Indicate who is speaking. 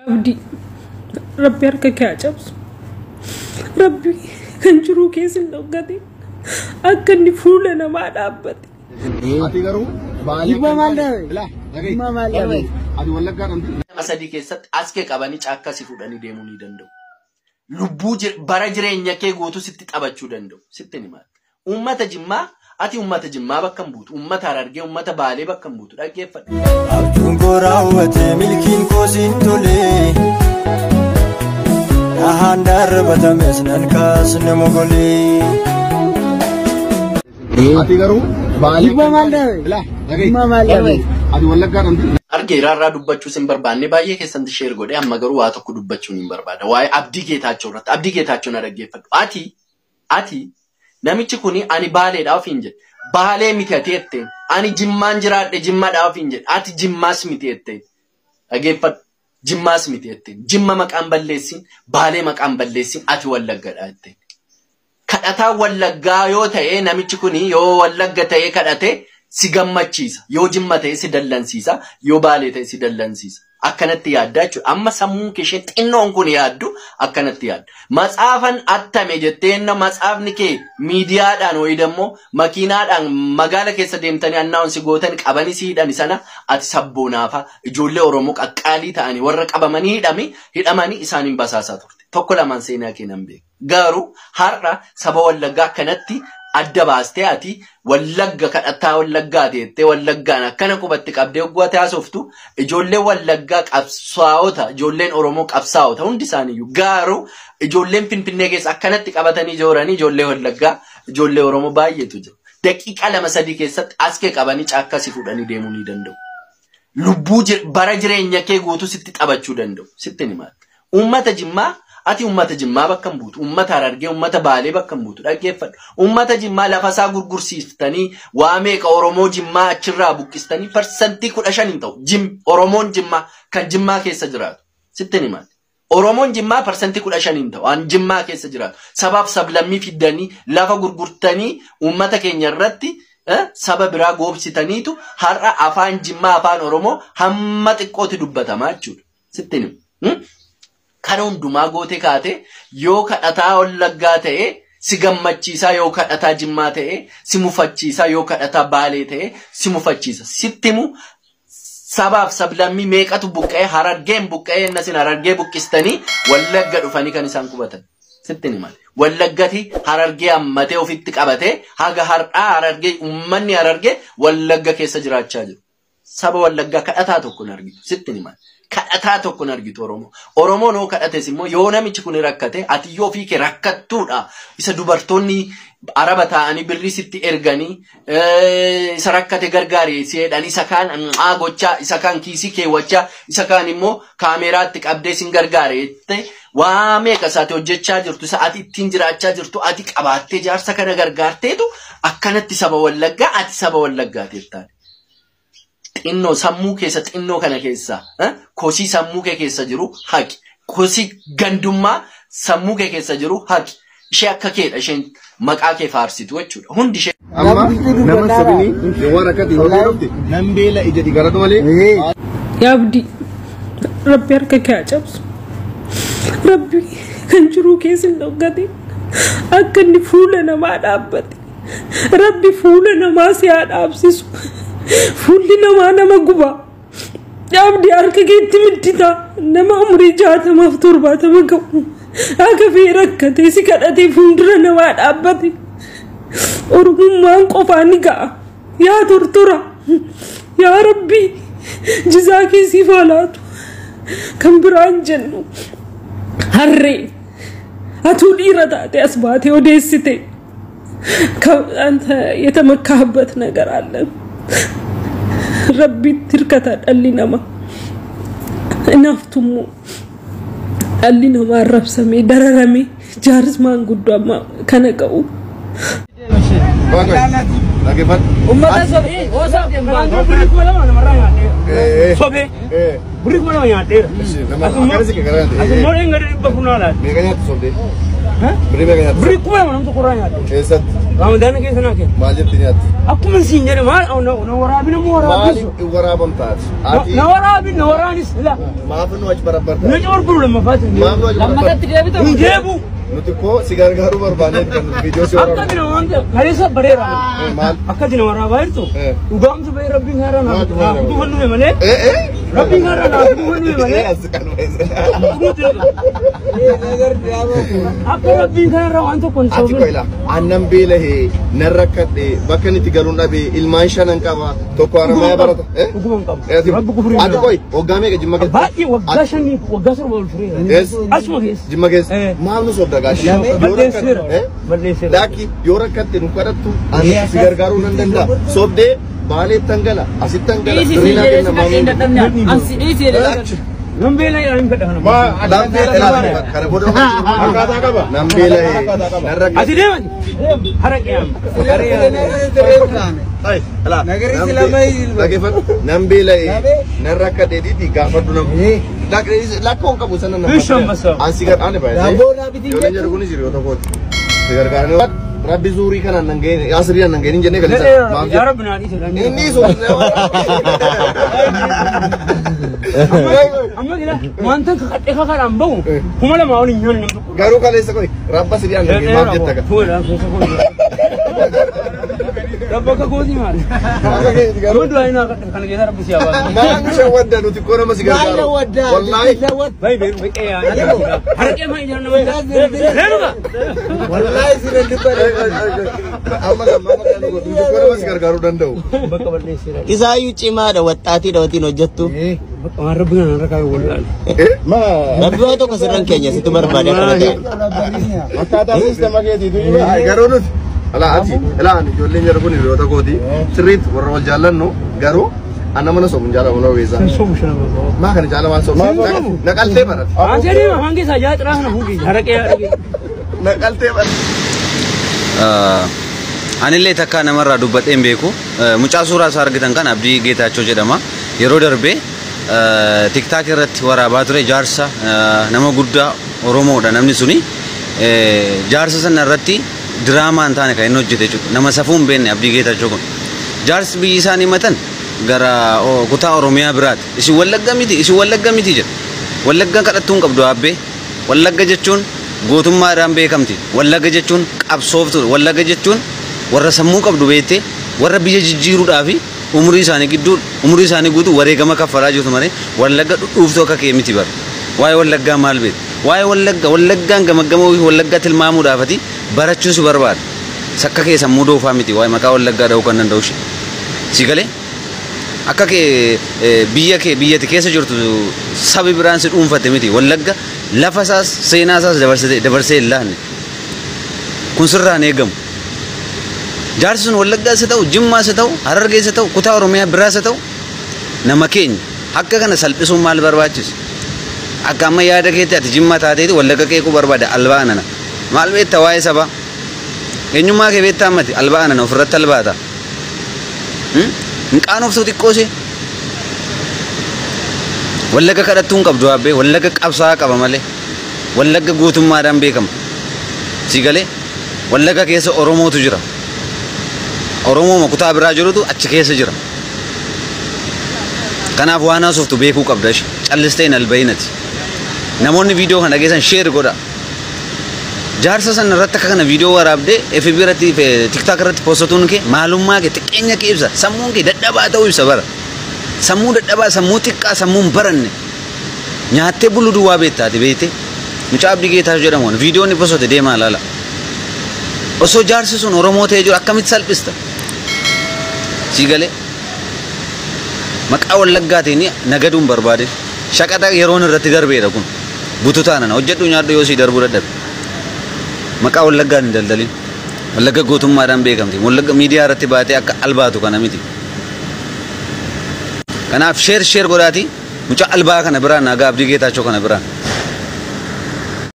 Speaker 1: Abdii, Rabbi harka kee haa cabsu. Rabbi kan jiruu keessa hin dhokkatin. Akka inni fuula namaa dhaabbate.
Speaker 2: Ati garuu Baalee.
Speaker 3: Jimma maal dhabe?
Speaker 2: Ilaa, dhaga'i.
Speaker 3: Jimma maal dhabe?
Speaker 2: Ati Wallaggaa dhamti.
Speaker 4: Nama sadii keessatti as kee qabanii caakkaa si fuudhanii deemuu ni danda'u. Lubbuu bara jireenya kee guutuu sitti taphachuu danda'u. Sitti ni maal. Uummata Jimmaa, ati uummata Jimmaa bakka hin buutu. Uummata Harargee, uummata Baalee bakka hin buutu. Dhaggeeffadhu.
Speaker 5: Abjuun koo raawwate, milkiin koo siin tole. Dhahaan darbatames nan kaasne mogolee.
Speaker 2: Ati garuu Baalee.
Speaker 3: Jimma maal dhabe?
Speaker 2: Ilaa, dhaga'i.
Speaker 3: Jimma maal dhabe?
Speaker 2: Ati Wallaggaa dhamti.
Speaker 4: Argeera irraa dubbachuus hin barbaanne, baay'ee keessatti share godhe. Amma garuu waa tokko dubbachuun hin barbaada. Waa'ee Abdii Geetaachoo irratti. Abdii Geetaachoo na dhaggeeffadhu. Ati namichi kuni ani Baaleedhaa ofiin jedhe. Baalee miti ati jetteen. Ani Jimmaan jiraadhe, Jimmadhaa ofiin jedhe. Ati Jimmaas miti jetteen. Dhaggeeffadhu. Jimmaas miti jetteen. Jimma maqaan balleessin, Baalee maqaan balleessin, ati Wallaggadhaa jetteen. Kadhataa Wallaggaa yoo ta'e, namichi kuni yoo Wallagga ta'e kadhate si gammachiisa. Yoo Jimma ta'e si dallansiisa. Yoo Baalee ta'e si dallansiisa. Akkanatti yaaddaa jechuudha. Amma sammuun kee isheen xinnoon kun yaaddu akkanatti yaadda. Matsaafan attame jettee matsaafni kee miidiyaadhaan wayii dammoo makiinaadhaan magaala keessa deemtanii annaawunsi gootan qabanii si hidhani sana, ati sabboonaafaa ijoollee Oromoo qaqqaalii ta'anii warra qabamanii hidhamanii isaaniin basaasaa turte. Tokko lamaan seenaa kee nan beeku. Garuu har'a saba Wallaggaa akkanatti adda baastee, ati Wallagga kadhataa Wallaggaa teettee Wallaggaan akkana qubatti qabdee hogguu haasoftu, ijoolleen Wallaggaa qabsaa'ota, ijoolleen Oromoo qabsaa'ota hundi isaaniiyyuu, garuu ijoolleen Finfinnee keessa akkanatti qabatanii jooranii ijoollee Wallaggaa, ijoollee Oromoo baay'eetu jira. Daqiiqaa 2-3 keessatti as kee qabanii caakkaa si fuudhanii deemuu ni danda'u. Lubbuu bara jireenya kee guutuu sitti taphachuu danda'u. Sitti ni maal. Uummata Jimmaa, ati uummata Jimmaa bakka hin buutu. Uummata Harargee, uummata Baalee bakka hin buutu. Dhaggeeffadhu. Uummata Jimmaa lafa isaa gurgursiiftanii, waa meeqa Oromoo Jimmaa achirraa buqqistanii, 15% hin ta'u. Oromoon Jimmaa kan Jimmaa keessa jiraatu. Sitti ni maal. Oromoon Jimmaa 15% hin ta'u. Waan Jimmaa keessa jiraatu. Sabaaf sablammii fiddanii lafa gurgurtanii uummata keenya irratti saba biraa goobsitaniitu har'a afaan Jimmaa, afaan Oromoo hamma xiqqooti dubbatamaa jechuudha. Sitti ni. Kana hundumaa gootee kaate, yoo kadhataa Wallaggaa ta'e si gammachiisaa, yoo kadhataa Jimmaa ta'e si mufachiisaa, yoo kadhataa Baalee ta'e si mufachiisa. Sitti himu, sabaaf sablammii meeqatu buqqa'ee, Harargeen buqqa'ee, innasin Harargee buqqistanii Wallagga dhufanii kan isaan qubatan. Sitti ni maal. Wallaggati Harargee hammatee ofitti qabatee haga har'aa Harargee, uummanni Harargee Wallagga keessa jiraachaa jiru. Saba Wallaggaa kadhataa tokko hin argitu. Sitti ni maal. Kadhataa tokko hin argitu Oromoo. Oromoon yoo kadhates immoo, yoo namichi kun rakkate, ati yoo ofii kee rakkattuudha. Isa dubartoonni Araba taa'anii birrii sitti erganii isa rakkate gargaari si jedhan, isa kaan gochaa, isa kaan kiisii keewwachaa, isa kaan immoo kaameeraatti qabdee sin gargaare jettee waa meeqa isaati hojjechaa jirtu, isa ati ittiin jiraachaa jirtu ati qabaattee jaarsa kana gargaarteetu akkanatti saba Wallaggaa, ati saba Wallaggaa jettaan. Xinnoo sammuu keessa xinnoo kana keessa kosii sammuu kee keessa jiru haqi. Kosii gandummaa sammuu kee keessa jiru haqi. Ishee akka keedha isheen maqaa kee faarsitu jechuudha. Hundi ishee.
Speaker 2: Amma nama sabni waan akkati hojii dhufte nan beela ija dhigaratu malee.
Speaker 1: Abdii, Rabbi harka kee haa cabsu. Rabbi kan jiruu keessa hin dhokkatin. Akka inni fuula namaa dhaabbate. Rabbi fuula namaa si haa dhaabsisu. Fuulli namaa nama guba. Abdii, harka keetti middita. Nama umurii 60f 70 ga'u. Akka fee rakkatee si kadhatee fuuldura namaa dhaabbate. Oromummaan qofaan ni ga'a. Yaa tortora. Yaa Rabbi, jizaa kee siif haa laatu. Kan biraan jennu, harree. Atuu dhiira taate as baatee odeessite. አንተ የተመካህበት ነገር አለ። Rabbitti hirkata dhalli namaa. Hinaaftummoo dhalli namaa arrabsamee dararamee jaaris maanguddoo amma kana ga'u.
Speaker 2: Dhaggeeffadhu.
Speaker 3: Uummata sobee birrii 2000 namarraa nyaadheera. Sobee birrii 2000 nyaadheera.
Speaker 2: Nama akkana si gara
Speaker 3: Asummoo hin gadi 400 naa laata.
Speaker 2: Meeqa nyaattu sobdee? Birrii meeqa nyaatte?
Speaker 3: Birrii 2000 namtu qorraa nyaadhe.
Speaker 2: Eessatti?
Speaker 3: Ramadaana keessa naa kenna.
Speaker 2: Maal jetti nyaatti?
Speaker 3: Akkuma siin jedhe maal na waraabina moo waraabisu?
Speaker 2: Maaliif waraabamtaati? Ati
Speaker 3: Na waraabin na waraanis la.
Speaker 2: Maaf nu achi barabbarta?
Speaker 3: Na corburu lammaffaatti.
Speaker 2: Maaf nu achi barabbarta?
Speaker 1: Lammatatti deebita.
Speaker 3: Hin deebu.
Speaker 2: Nuti koo si gargaaruu barbaanneet kan viidiyoo si
Speaker 3: Akka
Speaker 2: waraabnu.
Speaker 3: dina waan ta'e kaleessa bareera.
Speaker 2: Maal?
Speaker 3: Akka dina waraabaa jirtu.
Speaker 2: Eh.
Speaker 3: Dhugaamtu bahee rabbiin karaa naaf
Speaker 2: Maaltu
Speaker 3: naaf
Speaker 2: waraaba?
Speaker 3: dhufa dhufe malee.
Speaker 2: Eh eh?
Speaker 3: Rabbiin karaa naaf dhufa dhufe malee.
Speaker 2: As kan weesse.
Speaker 3: Akka rabbiin kanarraa waan tokko hin
Speaker 2: Ati
Speaker 3: soobin.
Speaker 2: koila annan beelahee nan rakkadhe bakka inni itti galuun dhabe ilmaan shanan qaba tokko haramayaa barata. Eh?
Speaker 3: Dhuguma hin qabu.
Speaker 2: Eh, ati-
Speaker 3: Rabbi kufurii
Speaker 2: Ati koi waggaa meeqa Jimma keessa?
Speaker 3: Baay'ee waggaa shanii waggaa 7 ol tureera.
Speaker 2: Yes.
Speaker 3: Asuma keessa.
Speaker 2: Jimma keessa.
Speaker 3: Eh.
Speaker 2: Maal nu sobda gaashi? Yoo
Speaker 3: Balleesseera.
Speaker 2: rakkatte eh?
Speaker 3: Balleesseera.
Speaker 2: Laakki yoo rakkatte nu kadhattu ani si gargaaruu nan danda'a. Sobdee baaleettan gala asittan gala
Speaker 1: Dhiisi
Speaker 2: birrii
Speaker 1: siin
Speaker 2: naa
Speaker 1: jedhee
Speaker 2: kenna
Speaker 1: si dhaqee hin
Speaker 2: maamilli.
Speaker 1: dadhabne. Ansi dhiisi jedhee.
Speaker 3: Nan beela jedhaa hin fedha kana.
Speaker 2: Nan beela kana booda
Speaker 6: Akkaataa qaba.
Speaker 2: nan beelahee nan rakkadhe.
Speaker 3: Ati deemati. Haraqee amma.
Speaker 2: Ay, ala. Dhaggeeffadhu. Nan beela'ee nan rakkadhe dhiitii gaafadhu nam. Lakkoon qabu sana nama.
Speaker 3: Bishaan basa.
Speaker 2: An si gargaarani baay'ee. Ijoolleen jedhu kunis hiriyoota kooti. Si gargaarani. Rabbi zuurii kanaan nan ga'een asiriin nan ga'een hin jennee galisa. Maaf
Speaker 3: Yaa
Speaker 2: jedhu.
Speaker 3: Rabbi naa dhiise.
Speaker 2: Inni sun.
Speaker 3: Amma gila wanta kakadhee kakadhaan bahu 2000 ol hin nyaanne nam tokko.
Speaker 2: Garuu kaleessa kuni rabba siriin nan ga'een maaf jetta ka.
Speaker 3: Rabba akka gootii maali?
Speaker 2: Akka keeti garuu.
Speaker 3: Amma du'aa inni kana keessa rabbi si haa baasu.
Speaker 2: Maal nu shawwadda nuti koo nama si gargaaru. Wallaahi.
Speaker 3: Bayi beeku beekee yaa. Haraqee maa ijaan nama. Leenuka.
Speaker 2: Amma kan amma kan nuti koo nama si gargaaruu danda'u.
Speaker 3: Bakka balleesseera.
Speaker 7: Isaayyuu cimaadha waxxaatiidha watiin hojjettu.
Speaker 3: Bakka waan rabbi kana irra kaa'e wallaale.
Speaker 7: Rabbi waa tokko sirran keenya situ barbaade akkana ta'e.
Speaker 6: Akkaataa siistama keetiitu jira.
Speaker 2: Ay, garuu nuti alaa ati alaa ani ijoolleen jedhu kun hiriyoota kooti sirriitti warra wal jaallannu garuu anna mana sobu hin jaalamu nama beesaa.
Speaker 3: Sobu shana bakka.
Speaker 2: Maa kana jaala waan sobu naqaltee barate
Speaker 3: Waan jedhee afaan keessaa jaa xiraa kana fuudhii haraqee haraqee.
Speaker 2: naqaltee barate.
Speaker 8: Anillee takkaa namarraa dubbadhee hin beeku. Mucaa suuraa isaa argitan kan Abdii Geetaachoo jedhama. Yeroo darbee TikTok irratti waraabaa ture jaarsa nama guddaa Oromoodha namni suni. Jaarsa sana irratti diraamaa hin taane kan inni hojjete jechuudha. Nama safuu hin beekne Abdii Geetaachoo kun. Jaarsi biyyi isaanii matan gara kutaa Oromiyaa biraati. Isin Wallagga miti, isin Wallagga miti jedha. Wallagga kadhattuu hin qabdu aabbee. Wallagga jechuun gootummaadhaan beekamti. Wallagga jechuun qabsooftuudha. Wallagga jechuun warra sammuu qabdu beektee warra biyya jijjiiruudhaa fi umurii isaanii gidduu umurii isaanii guutuu wareegama kaffalaa jirtu malee Wallagga dhudhuuftuu akka kee miti bara. Waa'ee Wallaggaa maal beektu? Waa'ee Wallagga Wallaggaan gamaggamoo fi Wallaggaa tilmaamuudhaafati barachuu si barbaada. Sakka kee sammuu doofaa miti waa'ee maqaa Wallaggaa dha'uu kan danda'u ishee. Si galee? Akka kee biyya kee biyyatti keessa jirtu sabi biraan si dhuunfatte miti. Wallagga lafa isaas seenaa isaas dabarsee hin laanne. Kun sirraan eegamu. Jaarsi sun Wallaggaas haa ta'u, Jimmaas haa ta'u, Harargees haa ta'u, kutaa Oromiyaa biraas haa ta'u nama keenya akka kana salphisuun maal barbaachisa? Akka amma yaada keetti ati Jimma taateeti Wallagga qeequu barbaada albaa nana. Maal beekta waa'ee sabaa? Eenyummaa kee beektaa ammati albaa nana ofirratti albaata. Hin qaanoftuu xiqqoosee? Wallagga kadhattuu hin qabdu aabbee Wallagga qabsaa'aa qaba malee. Wallagga gootummaadhaan beekama. Si galee Wallagga keessa Oromootu jira. Oromoo kutaa biraa jirutu achi keessa jira. Kanaaf waan haasoftu beekuu qabda ishee. Callistee hin albayinati. Namoonni viidiyoo kana dhageessan share godha. Jaarsa sana irratti akka kana viidiyoo waraabdee FB irratti TikTok irratti poostatuun kee maalummaa kee xiqqeenya kee ibsa. Sammuun kee dadhabaa ta'uu ibsa bara. Sammuu dadhabaa, sammuu xiqqaa, sammuu hin baranne. Nyaattee buluu duwwaa beektaati beekte. Mucaa Abdii Geetaachoo jedhamu kana viidiyoo inni poostate deemaa ilaala. Osoo jaarsi sun Oromoo ta'ee jiru akkamitti salphista? Si galee? Maqaa Wallaggaatiin nagaduun barbaade. Shaqaxa yeroon irratti darbeedha kun. Bututaa nana hojjedhu nyaadhu yoo sii darbuu dadhabe. Maqaa Wallaggaan hin daldalin. Wallagga gootummaadhaan beekamti. Wallagga miidiyaa irratti baatee akka albaatu kana miti. Kanaaf share share godhaati mucaa albaa kana biraan nagaa Abdii Geetaachoo kana biraan.